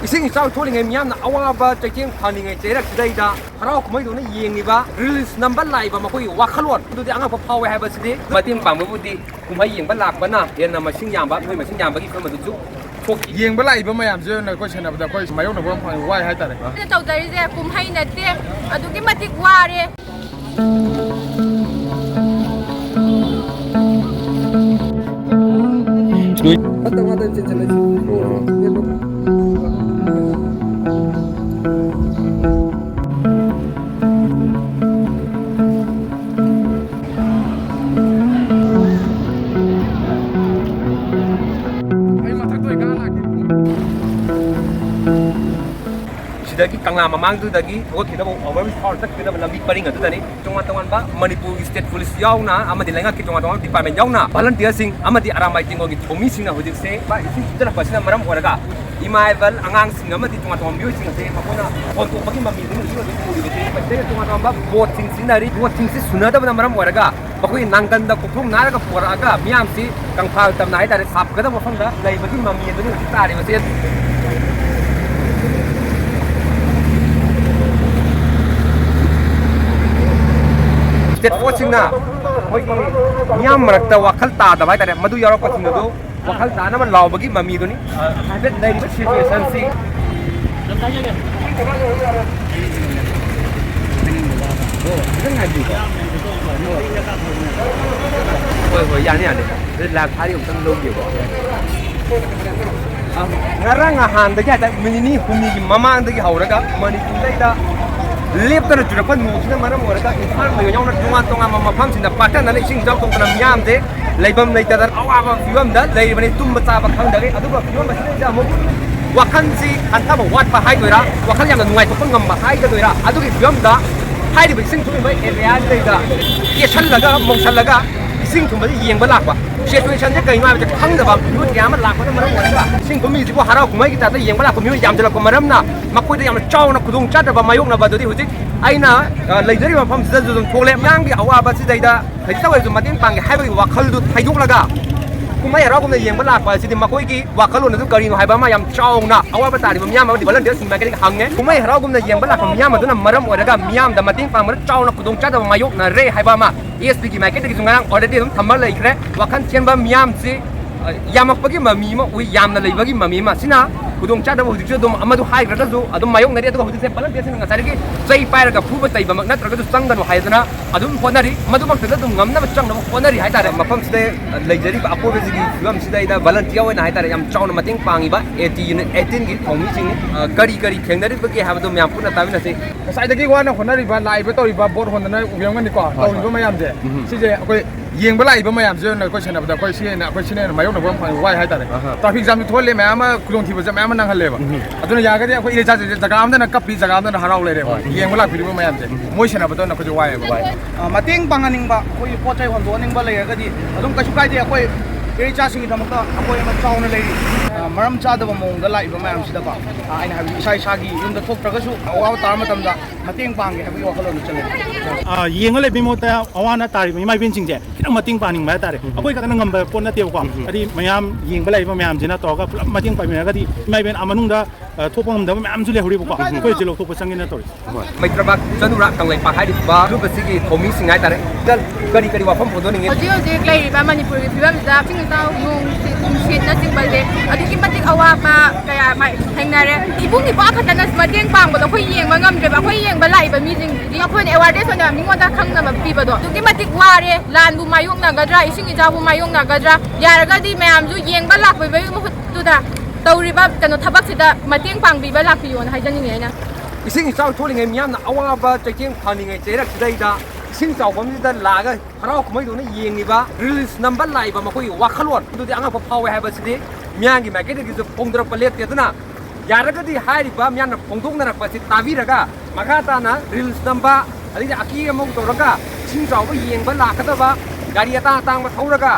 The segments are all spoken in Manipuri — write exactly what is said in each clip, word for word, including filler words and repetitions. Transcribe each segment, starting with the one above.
ꯏꯁꯤꯡ ꯏꯆꯥꯎ ꯊꯣꯛꯂꯤꯉꯩ ꯃꯤꯌꯥꯝꯅ ꯑꯋꯥꯕ ꯆꯩꯊꯦꯡ ꯐꯪꯂꯤꯉꯩ ꯆꯩꯔꯛꯁꯤꯗꯩꯗ ꯍꯔꯥꯎ ꯀꯨꯝꯍꯩꯗꯧꯅ ꯌꯦꯡꯂꯤꯕ, reels ꯅꯝꯕ ꯂꯥꯛꯏꯕ ꯃꯈꯣꯏꯒꯤ ꯋꯥꯈꯜꯂꯣꯟ ꯑꯗꯨꯗꯤ ꯑꯉꯛꯄ ꯐꯥꯎꯋꯦ ꯍꯥꯏꯕꯁꯤꯗꯤ꯫ ꯃꯇꯦꯡ ꯄꯥꯡꯕꯕꯨꯗꯤ ꯀꯨꯝꯍꯩ ꯌꯦꯡꯕ ꯂꯥꯛꯄꯅ ꯍꯦꯟꯅ ꯃꯁꯤꯡ ꯌꯥꯝꯕ, ꯃꯣꯏ ꯃꯁꯤꯡ ꯌꯥꯝꯕꯒꯤ ꯐꯤꯕꯝ ꯑꯗꯨꯁꯨ ꯊꯣꯛꯈꯤ꯫ ꯌꯦꯡꯕ ꯂꯥꯛꯏꯕ ꯃꯌꯥꯝꯁꯦ ꯑꯣꯏꯅ ꯑꯩꯈꯣꯏ ꯁꯦꯟꯅꯕꯗ ꯑꯩꯈꯣꯏ ꯃꯥꯌꯣꯛꯅꯕ ꯑꯃ ꯐꯪꯉꯤ, ꯋꯥꯏ ꯍꯥꯏꯇꯥꯔꯦ꯫ ꯑꯩꯅ ꯇꯧꯖꯔꯤꯁꯦ ꯀꯨꯝꯍꯩ ꯅꯠꯇꯦ, ꯑꯗꯨꯛꯀꯤ ꯃꯇꯤꯛ ꯋꯥꯔꯦ꯫ ꯑꯩ ꯃꯊꯛꯇ ꯑꯣꯏ ꯀꯥ ꯂꯥꯛꯀꯦ꯫ ꯁꯤꯗꯒꯤ ꯀꯪꯂꯥ ꯃꯃꯥꯡꯗꯨꯗꯒꯤ ꯊꯧꯒꯠꯈꯤꯗꯕ, overpass ꯇꯧꯔ ꯆꯠꯈꯤꯗꯕ ꯂꯝꯕꯤ ꯄꯔꯤꯡ ꯑꯗꯨꯗꯅꯤ꯫ ꯇꯣꯉꯥꯟ ꯇꯣꯉꯥꯟꯕ ꯃꯅꯤꯄꯨꯔꯒꯤ state police ꯌꯥꯎꯅ ꯑꯃꯗꯤ ꯂꯩꯉꯥꯛꯀꯤ ꯇꯣꯉꯥꯟ ꯇꯣꯉꯥꯟꯕ department ꯌꯥꯎꯅ volunteerꯁꯤꯡ ꯑꯃꯗꯤ ꯑꯔꯥꯝꯕꯥꯏ ꯇꯦꯡꯒꯣꯜꯒꯤ ꯊꯧꯃꯤꯁꯤꯡꯅ ꯍꯧꯖꯤꯛꯁꯦ ꯏꯁꯤꯡ ꯊꯨꯝꯖꯤꯜꯂꯛꯄ ꯑꯁꯤꯅ ꯃꯔꯝ ꯑꯣꯏꯔꯒ ꯏꯃꯥ ꯏꯕꯜ ꯑꯉꯥꯡꯁꯤꯡ ꯑꯃꯗꯤ ꯇꯣꯉꯥꯟ ꯇꯣꯉꯥꯟꯕ ꯃꯤꯑꯣꯏꯁꯤꯡ ꯑꯁꯦ ꯃꯈꯣꯏꯅ ꯍꯣꯟꯗꯣꯛꯄꯒꯤ ꯃꯃꯤꯗꯨꯅ ꯍꯧꯖꯤꯛ ꯍꯧꯖꯤꯛ ꯎꯔꯤꯕꯁꯦ꯫ ꯃꯁꯤꯗꯩꯗ ꯇꯣꯉꯥꯟ ꯇꯣꯉꯥꯟꯕ boatꯁꯤꯡ ꯁꯤꯖꯤꯟꯅꯔꯤ꯫ Boatꯁꯤꯡꯁꯤ ꯁꯨꯅꯗꯕꯅ ꯃꯔꯝ ꯑꯣꯏꯔꯒ ꯃꯈꯣꯏꯒꯤ ꯅꯥꯡꯒꯟꯗ ꯀꯣꯛꯊꯣꯡ ꯅꯥꯏꯔꯒ ꯄꯨꯔꯛꯑꯒ ꯃꯤꯌꯥꯝꯁꯤ ꯀꯪꯐꯥꯜ ꯇꯝꯅ ꯍꯥꯏꯇꯥꯔꯦ, ꯁꯥꯞꯀꯗꯕ ꯃꯐꯝꯗ ꯂꯩꯕꯒꯤ ꯃꯃꯤ ꯑꯗꯨꯅꯤ ꯍꯧꯖꯤꯛ ꯇꯥꯔꯤꯕꯁꯦ꯫ State forceꯁꯤꯡꯅ ꯑꯩꯈꯣꯏꯒꯤ ꯃꯤꯌꯥꯝ ꯃꯔꯛꯇ ꯋꯥꯈꯜ ꯇꯥꯗꯕ ꯍꯥꯏꯇꯥꯔꯦ, ꯃꯗꯨ ꯌꯥꯎꯔꯛꯄꯁꯤꯡ ꯑꯗꯨ ꯋꯥꯈꯜ ꯇꯥꯅꯕ ꯂꯥꯎꯕꯒꯤ ꯃꯃꯤꯗꯨꯅꯤ꯫ ꯍꯥꯏꯐꯦꯠ ꯂꯩꯔꯤꯕ situationꯁꯤ꯫ ꯈꯤꯇꯪ ꯉꯥꯏꯕꯤꯌꯨꯀꯣ꯫ ꯍꯣꯏ, ꯍꯣꯏ, ꯌꯥꯅꯤ, ꯌꯥꯅꯤ꯫ ꯑꯗꯨ ꯂꯥꯛ ꯊꯥꯔꯤ ꯑꯃꯨꯛꯇꯪ ꯂꯧꯒꯦꯀꯣ꯫ ꯑ, ꯉꯔꯥꯡ ꯅꯍꯥꯟꯗꯒꯤ ꯍꯥꯏꯇꯥꯔꯦ, ꯅꯨꯃꯤꯠ ꯅꯤꯅꯤ ꯍꯨꯝꯅꯤꯒꯤ ꯃꯃꯥꯡꯗꯒꯤ ꯍꯧꯔꯒ ꯃꯅꯤꯄꯨꯔꯗꯩꯗ ꯂꯦꯞꯇꯅ ꯆꯨꯔꯛꯄ ꯅꯣꯡꯁꯤꯅ ꯃꯔꯝ ꯑꯣꯏꯔꯒ ꯏꯝꯐꯥꯜ ꯃꯌꯣꯟ ꯌꯥꯎꯅ ꯇꯣꯉꯥꯟ ꯇꯣꯉꯥꯟꯕ ꯃꯐꯝꯁꯤꯡꯗ ꯄꯥꯛꯇꯛꯅꯅ ꯏꯁꯤꯡ ꯏꯆꯥꯎ ꯊꯣꯛꯇꯅ ꯃꯤꯌꯥꯝꯁꯦ ꯂꯩꯐꯝ ꯂꯩꯇꯗꯅ ꯑꯋꯥꯕ ꯐꯤꯕꯝꯗ ꯂꯩꯔꯤꯕꯅꯤ꯫ ꯇꯨꯝꯕ ꯆꯥꯕ ꯈꯪꯗꯒꯩ꯫ ꯑꯗꯨꯒ ꯐꯤꯕꯝ ꯑꯁꯤꯗꯩꯗ ꯑꯃꯨꯛ ꯋꯥꯈꯜꯁꯤ ꯈꯟꯊꯕ ꯋꯥꯠꯄ ꯍꯥꯏꯗꯣꯏꯔꯥ, ꯋꯥꯈꯜ ꯌꯥꯝꯅ ꯅꯨꯡꯉꯥꯏꯊꯣꯛꯄ ꯉꯝꯕ ꯍꯥꯏꯒꯗꯣꯏꯔꯥ, ꯑꯗꯨꯒꯤ ꯐꯤꯕꯝꯗ ꯍꯥꯏꯔꯤꯕ ꯏꯁꯤꯡ ꯊꯨꯝꯃꯤꯕ areaꯁꯤꯗꯩꯗ ꯀꯦꯁꯜꯂꯒ ꯃꯧꯁꯜꯂꯒ ꯏꯁꯤꯡ ꯊꯨꯝꯕꯁꯤ ꯌꯦꯡꯕ ꯂꯥꯛꯄ, situationꯁꯦ ꯀꯩꯅꯣ ꯍꯥꯏꯕꯁꯦ ꯈꯪꯗꯕ ꯃꯤꯑꯣꯏ ꯀꯌꯥ ꯑꯃ ꯂꯥꯛꯄꯅ ꯃꯔꯝ ꯑꯣꯏꯔꯒ ꯏꯁꯤꯡ ꯊꯨꯝꯃꯤꯁꯤꯕꯨ ꯍꯔꯥꯎ ꯀꯨꯝꯍꯩꯒꯤ ꯇꯥꯏꯞꯇ ꯌꯦꯡꯕ ꯂꯥꯛꯄ ꯃꯤꯑꯣꯏ ꯌꯥꯝꯁꯤꯜꯂꯛꯄ ꯃꯔꯝꯅ ꯃꯈꯣꯏꯗ ꯌꯥꯝꯅ ꯆꯥꯎꯅ ꯈꯨꯗꯣꯡ ꯆꯥꯗꯕ ꯃꯥꯌꯣꯛꯅꯕ ꯑꯗꯨꯗꯤ ꯍꯧꯖꯤꯛ ꯑꯩꯅ, ꯑ, ꯂꯩꯖꯔꯤꯕ ꯃꯐꯝꯁꯤꯗꯁꯨ ꯑꯗꯨꯝ ꯊꯣꯛꯂꯦ꯫ ꯃꯤꯌꯥꯝꯒꯤ ꯑꯋꯥꯕꯁꯤꯗꯩꯗ ꯈꯖꯤꯛꯇ ꯑꯣꯏꯔꯁꯨ ꯃꯇꯦꯡ ꯄꯥꯡꯒꯦ ꯍꯥꯏꯕꯒꯤ ꯋꯥꯈꯜꯗꯨ ꯊꯩꯗꯣꯛꯂꯒ ꯀꯨꯝꯍꯩ ꯍꯔꯥꯎꯒꯨꯝꯅ ꯌꯦꯡꯕ ꯂꯥꯛꯄ ꯑꯁꯤꯗꯤ ꯃꯈꯣꯏꯒꯤ ꯋꯥꯈꯜꯂꯣꯟ ꯑꯗꯨ ꯀꯔꯤꯅꯣ ꯍꯥꯏꯕ ꯑꯃ ꯌꯥꯝ ꯆꯥꯎꯅ ꯑꯋꯥꯕ ꯇꯥꯔꯤꯕ ꯃꯤꯌꯥꯝ ꯑꯃꯗꯤ volunteersꯀꯤ ꯃꯥꯏꯀꯩꯗꯒꯤ ꯍꯪꯉꯦ꯫ ꯀꯨꯝꯍꯩ ꯍꯔꯥꯎꯒꯨꯝꯅ ꯌꯦꯡꯕ ꯂꯥꯛꯄ ꯃꯤꯌꯥꯝ ꯑꯗꯨꯅ ꯃꯔꯝ ꯑꯣꯏꯔꯒ ꯃꯤꯌꯥꯝꯗ ꯃꯇꯦꯡ ꯄꯥꯡꯕꯗ ꯆꯥꯎꯅ ꯈꯨꯗꯣꯡꯆꯥꯗꯕ ꯃꯥꯌꯣꯛꯅꯔꯦ ꯍꯥꯏꯕ ꯑꯃ ASPꯒꯤ ꯃꯥꯏꯀꯩꯗꯒꯤꯁꯨ ꯉꯔꯥꯡ already ꯑꯗꯨꯝ ꯊꯝꯃ ꯂꯩꯈ꯭ꯔꯦ꯫ ꯋꯥꯈꯜ ꯊꯦꯟꯕ ꯃꯤꯌꯥꯝꯁꯤ, ꯑ, ꯌꯥꯝꯃꯛꯄꯒꯤ ꯃꯃꯤ ꯑꯃ ꯎꯏ, ꯌꯥꯝꯅ ꯂꯩꯕꯒꯤ ꯃꯃꯤ ꯑꯃ꯫ ꯁꯤꯅ ꯈꯨꯗꯣꯡꯆꯥꯗꯕ ꯍꯧꯖꯤꯛꯁꯨ ꯑꯗꯨꯝ ꯑꯃꯗꯨ ꯍꯥꯏꯈ꯭ꯔꯒꯁꯨ ꯑꯗꯨꯝ ꯃꯥꯌꯣꯛꯅꯔꯤ꯫ ꯑꯗꯨꯒ ꯍꯧꯖꯤꯛꯁꯦ volunteersꯁꯤꯡꯅ ꯉꯁꯥꯏꯗꯒꯤ ꯆꯩ ꯄꯥꯏꯔꯒ ꯐꯨꯕ ꯆꯩꯕꯃꯛ ꯅꯠꯇ꯭ꯔꯒꯁꯨ ꯆꯪꯒꯅꯨ ꯍꯥꯏꯗꯅ ꯑꯗꯨꯝ ꯍꯣꯠꯅꯔꯤ꯫ ꯃꯗꯨꯃꯛꯇꯗ ꯑꯗꯨꯝ ꯉꯝꯅꯕ ꯆꯪꯅꯕ ꯍꯣꯠꯅꯔꯤ ꯍꯥꯏꯇꯥꯔꯦ꯫ ꯃꯐꯝꯁꯤꯗ ꯂꯩꯖꯔꯤꯕ ꯑꯀꯣꯏꯕꯁꯤꯒꯤ ꯐꯤꯕꯝꯁꯤꯗ ꯑꯩꯅ volunteer ꯑꯣꯏꯅ ꯍꯥꯏꯇꯥꯔꯦ ꯌꯥꯝ ꯆꯥꯎꯅ ꯃꯇꯦꯡ ꯄꯥꯡꯉꯤꯕ AT unit eighteenꯒꯤ ꯊꯧꯃꯤꯁꯤꯡꯅꯤ꯫ ꯑ, ꯀꯔꯤ ꯀꯔꯤ ꯊꯦꯡꯅꯔꯤꯕꯒꯦ ꯍꯥꯏꯕꯗꯣ ꯃꯌꯥꯝ ꯄꯨꯟꯅ ꯇꯥꯃꯤꯟꯅꯁꯤ꯫ ꯉꯁꯥꯏꯗꯒꯤ ꯋꯥꯅ ꯍꯣꯠꯅꯔꯤꯕ, ꯂꯥꯛꯏꯕ ꯇꯧꯔꯤꯕ, board ꯍꯣꯟꯗꯅ ꯎꯕꯤꯔꯝꯒꯅꯤꯀꯣ, ꯍꯣꯏ, ꯇꯧꯔꯤꯕ ꯍꯣꯏ꯫ ꯃꯌꯥꯝꯁꯦ꯫ ꯎꯝ꯫ ꯁꯤꯁꯦ ꯑꯩꯈꯣꯏ ꯌꯦꯡꯕ ꯂꯥꯛꯏꯕ ꯃꯌꯥꯝꯁꯦ ꯑꯣꯏꯅ ꯑꯩꯈꯣꯏ ꯁꯦꯟꯅꯕꯗ ꯑꯩꯈꯣꯏ ꯁꯤꯅ ꯍꯦꯟꯅ, ꯑꯩꯈꯣꯏ ꯁꯤꯅ ꯍꯦꯟꯅ ꯃꯥꯌꯣꯛꯅꯕ ꯑꯃ ꯐꯪꯉꯦ, ꯋꯥꯏ ꯍꯥꯏꯇꯥꯔꯦ꯫ ꯑꯍꯥ꯫ Traffic jamꯁꯨ ꯊꯣꯛꯍꯜꯂꯦ, ꯃꯌꯥꯝ ꯑꯃ ꯈꯨꯗꯣꯡꯊꯤꯕꯁꯦ ꯃꯌꯥꯝ ꯑꯃ ꯅꯪꯍꯜꯂꯦꯕ꯫ ꯎꯝ꯫ ꯑꯗꯨꯅ ꯌꯥꯔꯒꯗꯤ ꯑꯩꯈꯣꯏ ꯏꯔꯩꯆꯥꯁꯤꯡꯁꯦ ꯖꯒꯥ ꯑꯃꯗꯅ ꯀꯞꯄꯤ, ꯖꯒꯥ ꯑꯃꯗꯅ ꯍꯔꯥꯎ ꯂꯩꯔꯦꯕ꯫ ꯍꯣꯏ꯫ ꯌꯦꯡꯕ ꯂꯥꯛꯄꯤꯔꯤꯕ ꯃꯌꯥꯝꯁꯦ, ꯎꯝ꯫ ꯃꯣꯏ ꯁꯦꯟꯅꯕꯗ ꯑꯣꯏꯅ ꯑꯩꯈꯣꯏꯁꯨ ꯋꯥꯏꯑꯦꯕ꯫ ꯋꯥꯏ꯫ ꯑ, ꯃꯇꯦꯡ ꯄꯥꯡꯍꯟꯅꯤꯡꯕ, ꯑꯩꯈꯣꯏꯒꯤ ꯄꯣꯠ ꯆꯩ ꯍꯣꯟꯗꯣꯛꯍꯟꯅꯤꯡꯕ ꯂꯩꯔꯒꯗꯤ ꯑꯗꯨꯝ ꯀꯩꯁꯨ ꯀꯥꯏꯗꯦ꯫ ꯑꯩꯈꯣꯏ ꯏꯔꯩꯆꯥꯁꯤꯡꯒꯤꯗꯃꯛꯇ ꯑꯩꯈꯣꯏ ꯑꯃ ꯆꯥꯎꯅ ꯂꯩꯔꯤ꯫ ꯑ, ꯃꯔꯝ ꯆꯥꯗꯕ ꯃꯑꯣꯡꯗ ꯂꯥꯛꯏꯕ ꯃꯌꯥꯝꯁꯤꯗꯀꯣ, ꯑ, ꯑꯩꯅ ꯍꯥꯏꯕꯗꯤ ꯏꯁꯥ ꯏꯁꯥꯒꯤ ꯌꯨꯝꯗ ꯊꯣꯛꯇ꯭ꯔꯒꯁꯨ ꯑꯋꯥꯕ ꯇꯥꯕ ꯃꯇꯝꯗ ꯃꯇꯦꯡ ꯄꯥꯡꯒꯦ ꯍꯥꯏꯕꯒꯤ ꯋꯥꯈꯜꯂꯣꯟꯗ ꯆꯠꯂꯦ꯫ ꯑ, ꯌꯦꯡꯉ ꯂꯩꯕꯒꯤ ꯃꯍꯨꯠꯇ ꯑꯋꯥ ꯑꯅꯥ ꯇꯥꯔꯤꯕ ꯏꯃꯥ ꯏꯕꯦꯟꯁꯤꯡꯁꯦ ꯈꯤꯇꯪ ꯃꯇꯦꯡ ꯄꯥꯡꯅꯤꯡꯕ ꯍꯥꯏꯇꯥꯔꯦ꯫ ꯎꯝ꯫ ꯑꯩꯈꯣꯏ ꯈꯛꯇꯅ ꯉꯝꯕ ꯄꯣꯠ ꯅꯠꯇꯦꯕꯀꯣ꯫ ꯎꯝ꯫ ꯍꯥꯏꯗꯤ ꯃꯌꯥꯝ ꯌꯦꯡꯕ ꯂꯥꯛꯏꯕ ꯃꯌꯥꯝꯁꯤꯅ ꯇꯧꯔꯒ ꯄꯨꯂꯞ ꯃꯇꯦꯡ ꯄꯥꯡꯃꯤꯟꯅꯔꯒꯗꯤ ꯏꯃꯥ ꯏꯕꯦꯟ ꯑꯥ ꯃꯅꯨꯡꯗ, ꯑ, ꯊꯣꯛꯄ ꯉꯝꯗꯕ ꯃꯌꯥꯝꯁꯨ ꯂꯩꯍꯧꯔꯤꯕꯀꯣ꯫ ꯎꯝ꯫ ꯑꯩꯈꯣꯏ ꯍꯧꯖꯤꯛ ꯂꯧꯊꯣꯛꯄ ꯆꯪꯉꯦꯅ ꯇꯧꯔꯤ꯫ ꯍꯣꯏ꯫ ꯃꯩꯇ꯭ꯔꯕꯥꯛ ꯆꯅꯨꯔꯥ ꯀꯪꯂꯩꯄꯥꯛ ꯍꯥꯏꯔꯤꯕ group ꯑꯁꯤꯒꯤ ꯊꯧꯃꯤꯁꯤꯡ ꯍꯥꯏꯇꯥꯔꯦ꯫ ꯀꯔꯤ ꯀꯔꯤ ꯋꯥꯐꯝ ꯐꯣꯡꯗꯣꯛꯅꯤꯡꯉꯤ? ꯍꯧꯖꯤꯛ ꯍꯧꯖꯤꯛ ꯂꯩꯔꯤꯕ ꯃꯅꯤꯄꯨꯔꯒꯤ ꯐꯤꯕꯝꯁꯤꯗ ꯏꯁꯤꯡ ꯏꯆꯥꯎ, ꯅꯣꯡ ꯅꯨꯡꯁꯤꯠꯅꯆꯤꯡꯕꯁꯦ ꯑꯗꯨꯛꯀꯤ ꯃꯇꯤꯛ ꯑꯋꯥꯕ ꯀꯌꯥ ꯃꯥꯏ-, ꯊꯦꯡꯅꯔꯦ꯫ ꯏꯕꯨꯡ ꯏꯄ꯭ꯋꯥ ꯈꯛꯇꯅ ꯃꯇꯦꯡ ꯄꯥꯡꯕꯗꯣ ꯑꯩꯈꯣꯏ ꯌꯦꯡꯕ ꯉꯝꯗ꯭ꯔꯦꯕ꯫ ꯑꯩꯈꯣꯏ ꯌꯦꯡꯕ ꯂꯥꯛꯏꯕ ꯃꯤꯁꯤꯡꯁꯤꯗꯤ ꯑꯩꯈꯣꯏꯅ awareness ꯑꯣꯏꯅ ꯃꯤꯉꯣꯟꯗ ꯈꯪꯅꯕ ꯄꯤꯕꯗꯣ ꯑꯗꯨꯛꯀꯤ ꯃꯇꯤꯛ ꯋꯥꯔꯦ꯫ ꯂꯥꯟꯕꯨ ꯃꯥꯌꯣꯛꯅꯒꯗ꯭ꯔꯥ, ꯏꯁꯤꯡ ꯏꯆꯥꯎꯕꯨ ꯃꯥꯌꯣꯛꯅꯒꯗ꯭ꯔꯥ? ꯌꯥꯔꯒꯗꯤ ꯃꯌꯥꯝꯁꯨ ꯌꯦꯡꯕ ꯂꯥꯛꯄꯤꯕꯒꯤ ꯃꯍꯨꯠꯇꯨꯗ ꯇꯧꯔꯤꯕ ꯀꯩꯅꯣ ꯊꯕꯛꯁꯤꯗ ꯃꯇꯦꯡ ꯄꯥꯡꯕꯤꯕ ꯂꯥꯛꯄꯤꯌꯣꯅ ꯍꯥꯏꯖꯅꯤꯡꯉꯤ ꯑꯩꯅ꯫ ꯏꯁꯤꯡ ꯏꯆꯥꯎ ꯊꯣꯛꯂꯤꯉꯩ ꯃꯤꯌꯥꯝꯅ ꯑꯋꯥꯕ ꯆꯩꯊꯦꯡ ꯐꯅꯤꯡꯉꯩ ꯆꯩꯔꯛꯁꯤꯗꯩꯗ ꯏꯁꯤꯡ ꯆꯥꯎꯐꯝꯁꯤꯗ ꯂꯥꯛꯑꯒ ꯍꯔꯥꯎ ꯀꯨꯝꯍꯩꯗꯧꯅ ꯌꯦꯡꯉꯤꯕ, reels ꯅꯝꯕ ꯂꯥꯛꯏꯕ ꯃꯈꯣꯏꯒꯤ ꯋꯥꯈꯜꯂꯣꯟ ꯑꯗꯨꯗꯤ ꯑꯉꯛꯄ ꯐꯥꯎꯋꯦ ꯍꯥꯏꯕꯁꯤꯗꯤ ꯃꯤꯌꯥꯝꯒꯤ ꯃꯥꯏꯀꯩꯗꯒꯤꯁꯨ ꯐꯣꯡꯗꯣꯔꯛꯄ ꯂꯦꯞꯇꯦ꯫ ꯑꯗꯨꯅ ꯌꯥꯔꯒꯗꯤ ꯍꯥꯏꯔꯤꯕ ꯃꯤꯌꯥꯝꯅ ꯐꯣꯡꯗꯣꯛꯅꯔꯛꯄ ꯑꯁꯤ ꯇꯥꯕꯤꯔꯒ ꯃꯈꯥ ꯇꯥꯅ reels ꯅꯝꯕ, ꯑꯗꯩꯗꯤ ꯑꯀꯤ ꯑꯃꯧ ꯇꯧꯔꯒ ꯏꯁꯤꯡ ꯆꯥꯎꯕ ꯌꯦꯡꯕ ꯂꯥꯛꯀꯗꯕ, ꯒꯥꯔꯤ ꯑꯇꯥꯡ ꯑꯇꯥꯡꯕ ꯊꯧꯔꯒ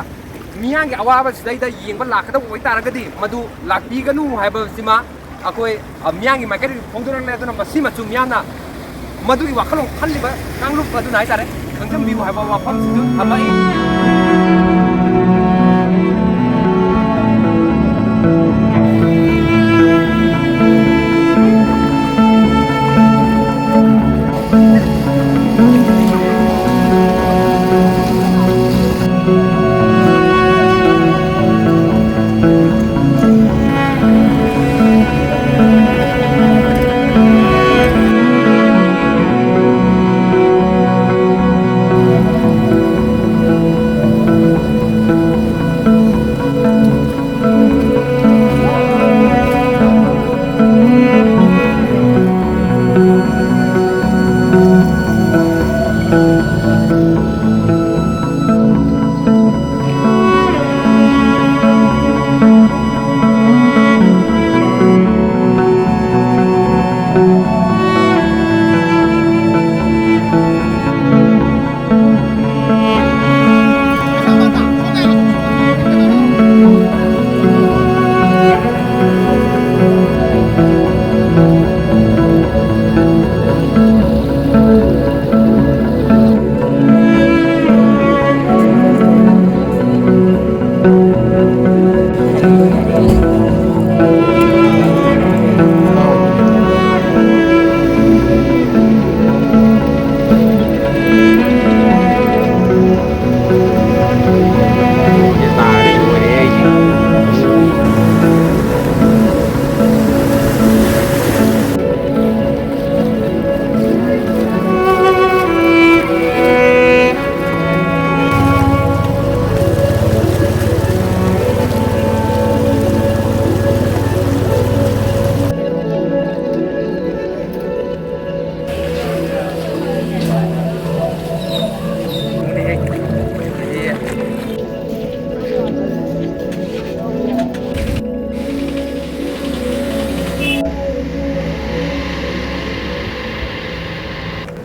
ꯃꯤꯌꯥꯝꯒꯤ ꯑꯋꯥꯕꯁꯤꯗꯩꯗ ꯌꯦꯡꯕ ꯂꯥꯛꯀꯗꯕ ꯑꯣꯏꯇꯥꯔꯒꯗꯤ ꯃꯗꯨ ꯂꯥꯛꯄꯤꯒꯅꯨ ꯍꯥꯏꯕꯁꯤꯃ ꯑꯩꯈꯣꯏ, ꯑ, ꯃꯤꯌꯥꯝꯒꯤ ꯃꯥꯏꯀꯩꯗꯒꯤ ꯐꯣꯡꯗꯣꯔꯛꯂꯦ꯫ ꯑꯗꯨꯅ ꯃꯁꯤꯃꯁꯨ ꯃꯤꯌꯥꯝꯅ ꯃꯗꯨꯒꯤ ꯋꯥꯈꯜꯂꯣꯟ ꯈꯜꯂꯤꯕ ꯀꯥꯡꯂꯨꯞ ꯑꯗꯨꯅ ꯍꯥꯏꯇꯥꯔꯦ, ꯈꯪꯖꯟꯕꯤꯌꯨ ꯍꯥꯏꯕ ꯋꯥꯐꯝꯁꯤꯁꯨ ꯊꯝꯃꯛꯏ꯫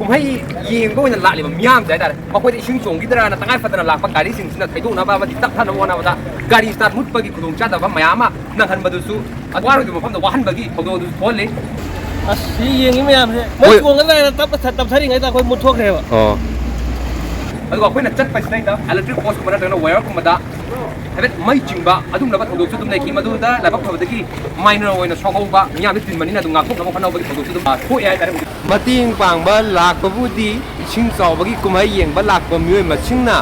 ꯀꯨꯝꯍꯩ ꯌꯦꯡꯕ ꯑꯣꯏꯅ ꯂꯥꯛꯂꯤꯕ ꯃꯤꯌꯥꯝꯁꯦ ꯍꯥꯏꯇꯥꯔꯦ, ꯃꯈꯣꯏꯗ ꯏꯁꯤꯡ ꯆꯣꯡꯈꯤꯗ꯭ꯔꯥꯅ ꯇꯉꯥꯏ ꯐꯗꯅ ꯂꯥꯛꯄ ꯒꯥꯔꯤꯁꯤꯡꯁꯤꯅ ꯊꯩꯗꯣꯛꯅꯕ ꯑꯃꯗꯤ ꯇꯞꯊꯅꯕ ꯍꯣꯠꯅꯕꯗ ꯒꯥꯔꯤ ꯁ꯭ꯇꯥꯔꯠ ꯃꯨꯠꯄꯒꯤ ꯈꯨꯗꯣꯡꯆꯥꯗꯕ ꯃꯌꯥꯝ ꯑꯃ ꯅꯪꯍꯟꯕꯗꯨꯁꯨ ꯑꯋꯥꯔꯣꯏꯗꯕ ꯃꯐꯝꯗ ꯋꯥꯍꯟꯕꯒꯤ ꯊꯧꯗꯣꯛ ꯑꯗꯨꯁꯨ ꯊꯣꯛꯍꯜꯂꯤ꯫ ꯑꯁ, ꯁꯤ ꯌꯦꯡꯉꯤ ꯃꯌꯥꯝꯁꯦ ꯃꯣꯏ ꯍꯣꯏ꯫ ꯆꯣꯡꯒꯗ꯭ꯔꯥ ꯍꯥꯏꯅ ꯇꯞꯅ ꯊ-, ꯇꯞꯊꯔꯤꯉꯩꯗ ꯑꯩꯈꯣꯏ ꯃꯨꯠꯊꯣꯛꯈ꯭ꯔꯦꯕ꯫ ꯑꯣ꯫ ꯑꯗꯨꯒ ꯑꯩꯈꯣꯏꯅ ꯆꯠꯄꯁꯤꯗꯩꯗ ꯏꯂꯦꯛꯇ꯭ꯔꯤꯛ ꯄꯣꯁꯀꯨꯝꯕ ꯅꯠꯇ꯭ꯔꯒꯅ ꯋꯥꯌꯔꯒꯨꯝꯕꯗ ꯍꯥꯏꯐꯦꯠ ꯃꯩ ꯆꯤꯡꯕ ꯑꯗꯨꯒꯨꯝꯂꯕ ꯊꯧꯗꯣꯛꯁꯨ ꯑꯗꯨꯝ ꯂꯩꯈꯤ꯫ ꯃꯗꯨꯗ ꯂꯥꯏꯕꯛ ꯐꯕꯗꯒꯤ ꯃꯥꯏꯅꯔ ꯑꯣꯏꯅ ꯁꯣꯛꯍꯧꯕ ꯃꯤꯌꯥꯝꯗꯤ ꯇꯤꯟꯕꯅꯤꯅ ꯑꯗꯨꯝ ꯉꯥꯛꯊꯣꯛꯅꯕ ꯍꯣꯠꯅꯕꯒꯤ ꯊꯧꯗꯣꯛꯁꯨ ꯑꯗꯨꯝ ꯊꯣꯛꯑꯦ ꯍꯥꯏꯇꯥꯔꯦ꯫ ꯃꯇꯦꯡ ꯄꯥꯡꯕ ꯂꯥꯛꯄꯕꯨꯗꯤ ꯏꯁꯤꯡ ꯆꯥꯎꯕꯒꯤ ꯀꯨꯝꯍꯩ ꯌꯦꯡꯕ ꯂꯥꯛꯄ ꯃꯤꯑꯣꯏ ꯃꯁꯤꯡꯅ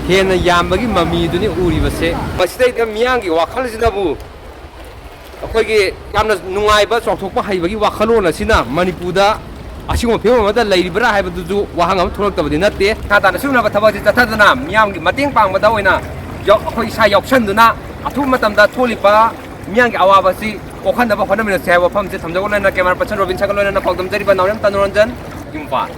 ꯍꯦꯟꯅ ꯌꯥꯝꯕꯒꯤ ꯃꯃꯤꯗꯨꯅꯤ ꯎꯔꯤꯕꯁꯦ꯫ ꯃꯁꯤꯗꯩꯗ ꯃꯤꯌꯥꯝꯒꯤ ꯋꯥꯈꯜꯁꯤꯅꯕꯨ ꯑꯩꯈꯣꯏꯒꯤ ꯌꯥꯝꯅ ꯅꯨꯡꯉꯥꯏꯕ, ꯆꯥꯎꯊꯣꯛꯄ ꯍꯩꯕꯒꯤ ꯋꯥꯈꯜꯂꯣꯟ ꯑꯁꯤꯅ ꯃꯅꯤꯄꯨꯔꯗ ꯑꯁꯤꯒꯨꯝꯕ ꯐꯤꯕꯝ ꯑꯃꯗ ꯂꯩꯔꯤꯕ꯭ꯔꯥ ꯍꯥꯏꯕꯗꯨꯁꯨ ꯋꯥꯍꯪ ꯑꯃ ꯊꯣꯛꯂꯛꯇꯕꯗꯤ ꯅꯠꯇꯦ꯫ ꯃꯈꯥ ꯇꯥꯅ ꯁꯤꯒꯨꯝꯂꯕ ꯊꯕꯛ ꯑꯁꯤ ꯆꯠꯊꯗꯅ ꯃꯤꯌꯥꯝꯒꯤ ꯃꯇꯦꯡ ꯄꯥꯡꯕꯗ ꯑꯣꯏꯅ ꯌꯥꯎ-, ꯑꯩꯈꯣꯏ ꯏꯁꯥ ꯌꯥꯎꯁꯟꯗꯨꯅ ꯑꯊꯨꯕ ꯃꯇꯝꯗ ꯊꯣꯛꯂꯤꯕ ꯃꯤꯌꯥꯝꯒꯤ ꯑꯋꯥꯕ ꯑꯁꯤ ꯀꯣꯛꯍꯟꯅꯕ ꯍꯣꯠꯅꯃꯤꯟꯅꯁꯤ ꯍꯥꯏꯕ ꯋꯥꯐꯝꯁꯤ ꯊꯝꯖꯕ ꯂꯣꯏꯅꯅ camera person ꯔꯣꯕꯤꯟꯁꯟꯒ ꯂꯣꯏꯅꯅ ꯄꯥꯎꯗꯝꯖꯔꯤꯕ ꯅꯥꯎꯔꯦꯝ ꯇꯅꯨꯔꯟꯖꯟ, ꯏꯝꯐꯥꯜ꯫